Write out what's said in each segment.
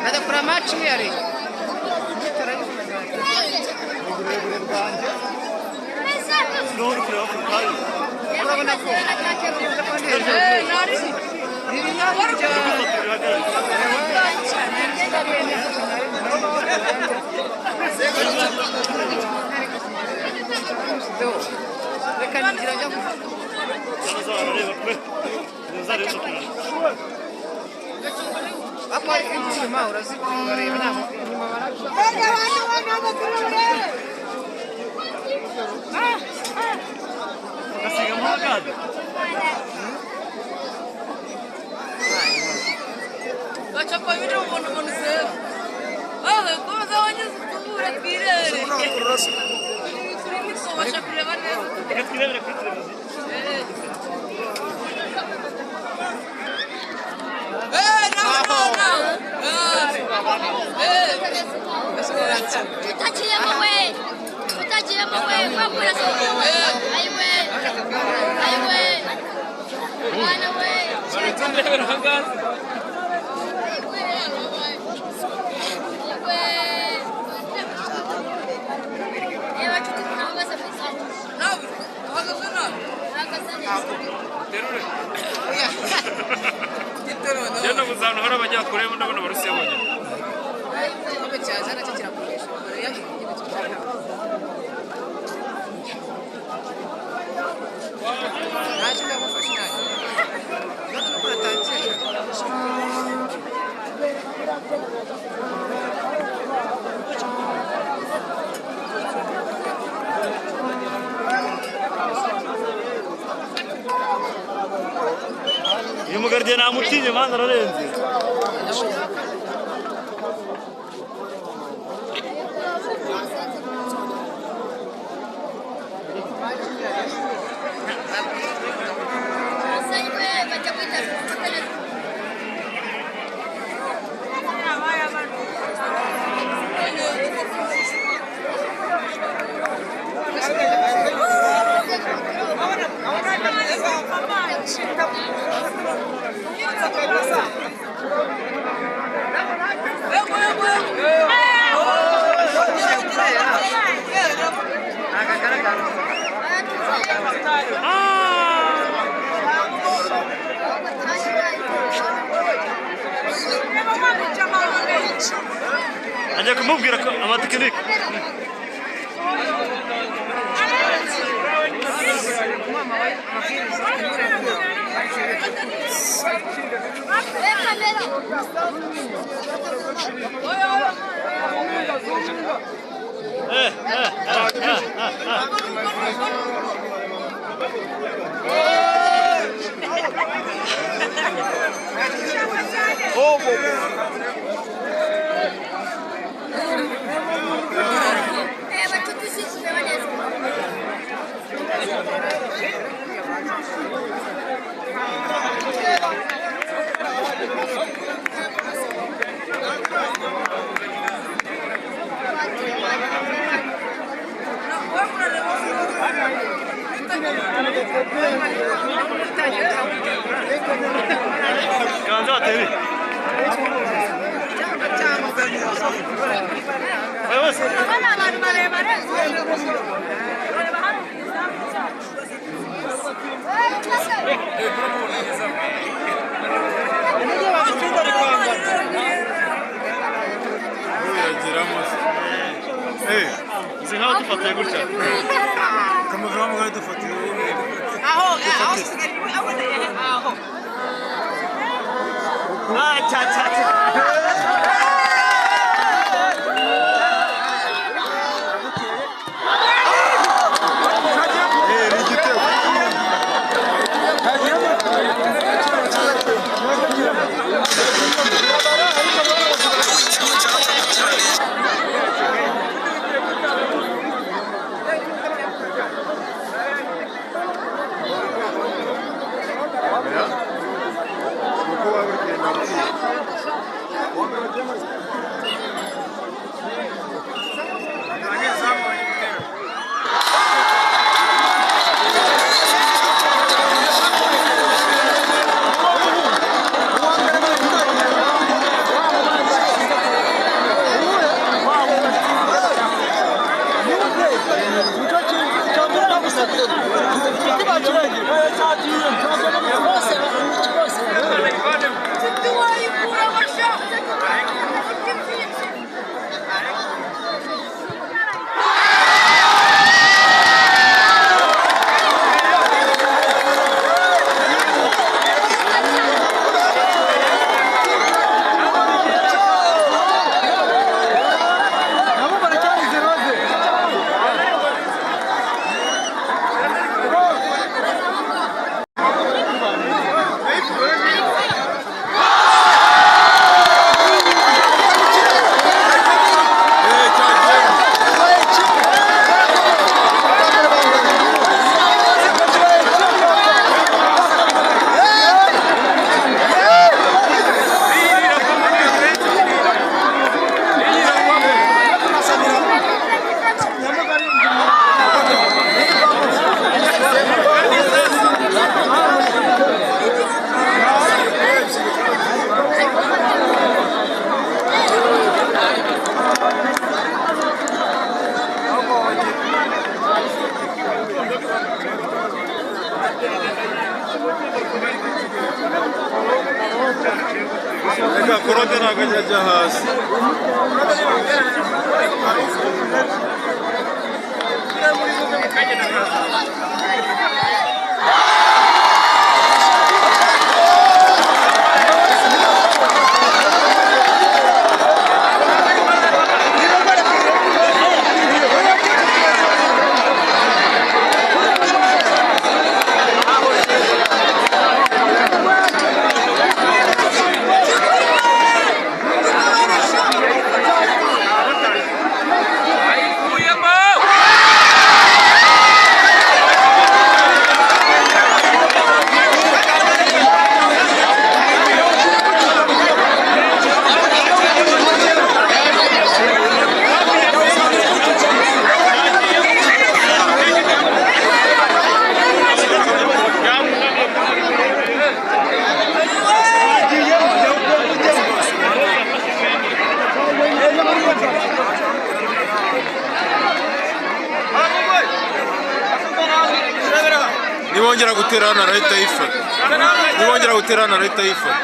Adakora match yari. Uyu mugardiye namutinye mana ararenze. Ajya kumubwira ko amatekinike Reka korode ntabwo ajya ajya hasi. Nibongera gutera hano arahita ayifata. Nibongera gutera hano arahita ayifata.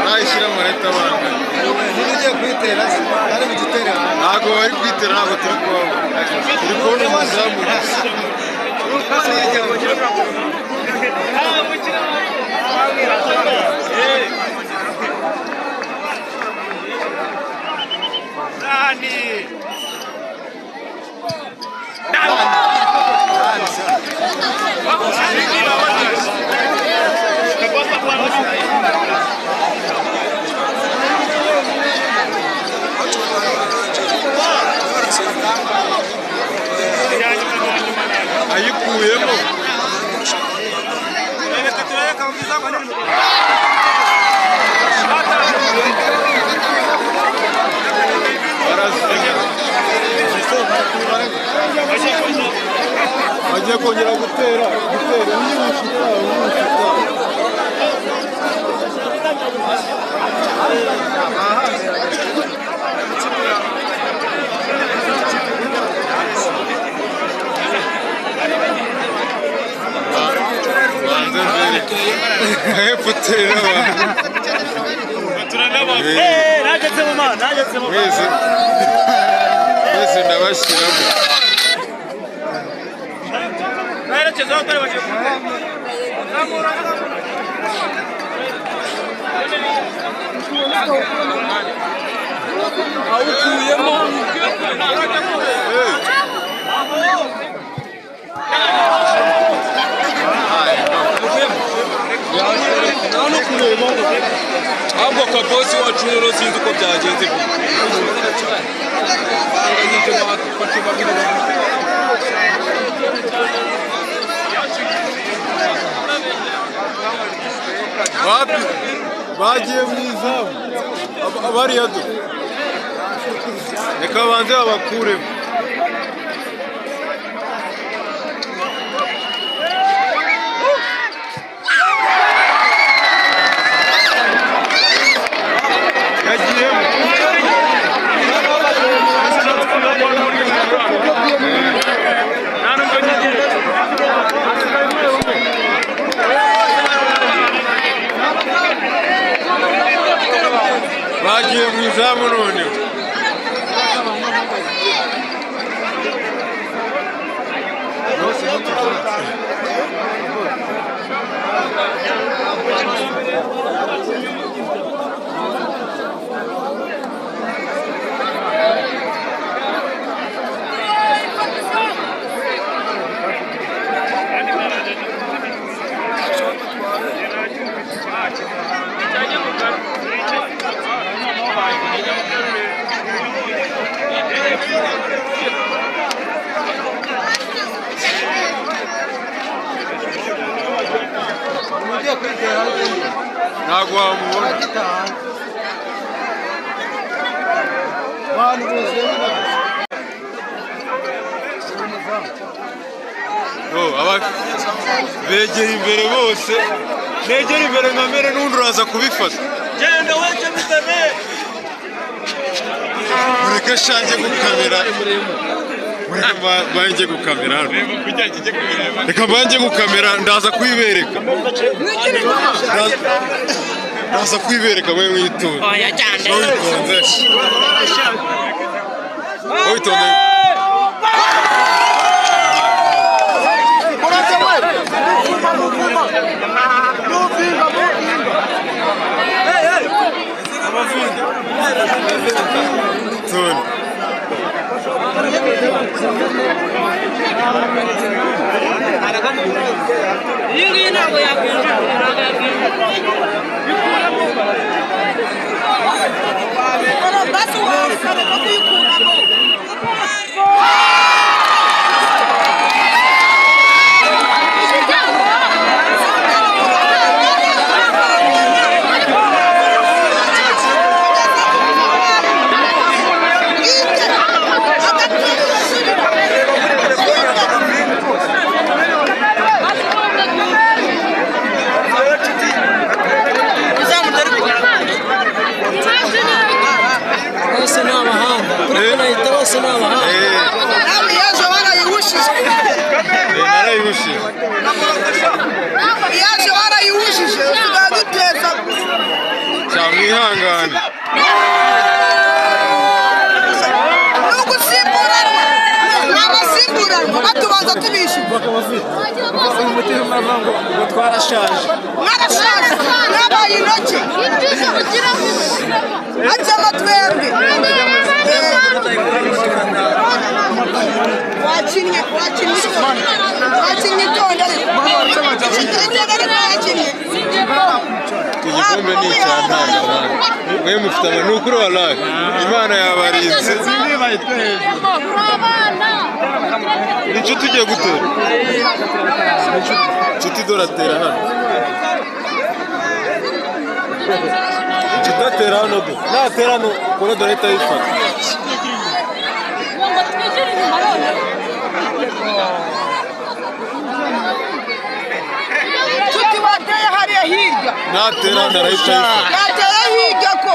Nayishyiramo arahita abanga. Ntabwo bari kuyitera, ntabwo turi kubabona. Turi kubona umuzamu gusa. Ayikuyemo. Bagiye kongera gutera undi. Mwese ndabashyiramo. Ahubwo kabosi wacu rero sinzi uko byagenze. Bagiye mu izamu bariya do reka banze babakuremo. Bagiye mu izamu noneho. Ntabwo wamubona. Begera imbere bose, negera imbere nka mbere n'undi uraza kubifata. Mureke shange gukamera. Mureke banjye gukamera hano. Reka banjye gukamera, ndaza kuyibereka. Ndaza kuyibereka mwe mwitonze. Witonze. Witonze. Tony. Mwihangane. Nugusimburanwa n'abasimburanwa batubanza tubishyura. Ngo twarashaje. Mwarashaje mwabaye intoki hajyamo twebwe. Wakinnye wakinnye wakinnye itonde ariko wakinnye. Igikombe ni icya ntanga. Mwe mufite ni ukuri wallahi. Imana yabarinze. Inshuti ugiye gutera. Inshuti dore atera hano. Inshuti atera hano do. Natera hano kora dore ahita ayifata. Inshuti bateye hariya hirya. Natera hano arahita ayifata. Yateye hirya ko.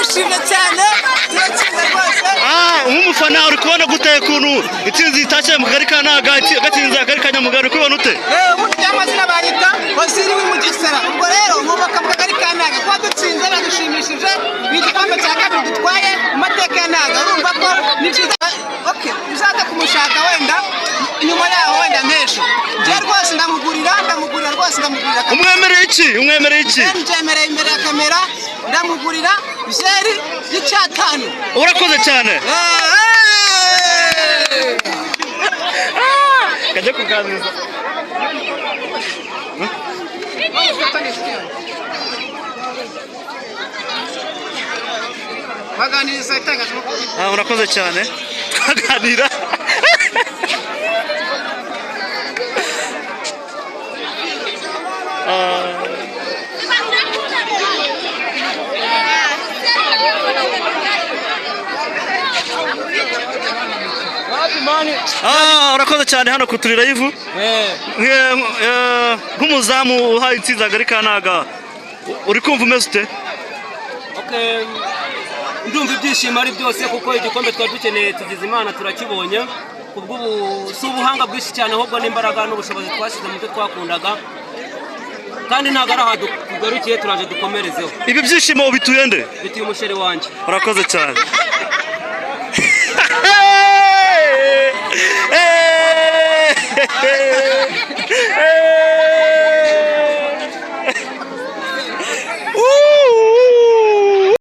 Turishimye cyane, turatsinze rwose. Nk'umufana uri kubona gute ukuntu intsinzi itashye mu kagari ka Ntaga, gatsinze akagari ka Nyamugari, uri kubibona ute? Ubundi amazina banyita Waziri w'Imugesera. Ubwo rero nkomoka mu kagari ka Ntaga. Kuba dutsinze biradushimishije, ni igikombe cya kabiri dutwaye mu mateka ya Ntaga. Urumva ko ni byiza. Okay, uzaza kumushaka wenda nyuma yaho, wenda nk'ejo. Njye rwose ndamugurira, ndamugurira rwose, ndamugurira. Umwemereye iki? Umwemereye iki? Mbyemereye imbere ya kamera, ndamugurira byeri y'icyatanu. Urakoze cyane. Kajya kuganiriza. Baganiriza itangazamakuru. Urakoze cyane, twaganira. Urakoze cyane hano ku Turi Live. Nk'umuzamu uhaye intsinzi akagari ka Ntaga, uri kumva umeze ute? Okay, ndumva ibyishimo ari byose kuko igikombe twari dukeneye tugize Imana turakibonye. Kubw'ubu si ubuhanga bwinshi cyane, ahubwo n'imbaraga n'ubushobozi twashyize mu byo twakundaga, kandi ntabwo ari aha tugarukiye, turaje dukomerezeho. Ibi byishimo ubituye nde? Bituye umusheri wanjye. Urakoze cyane.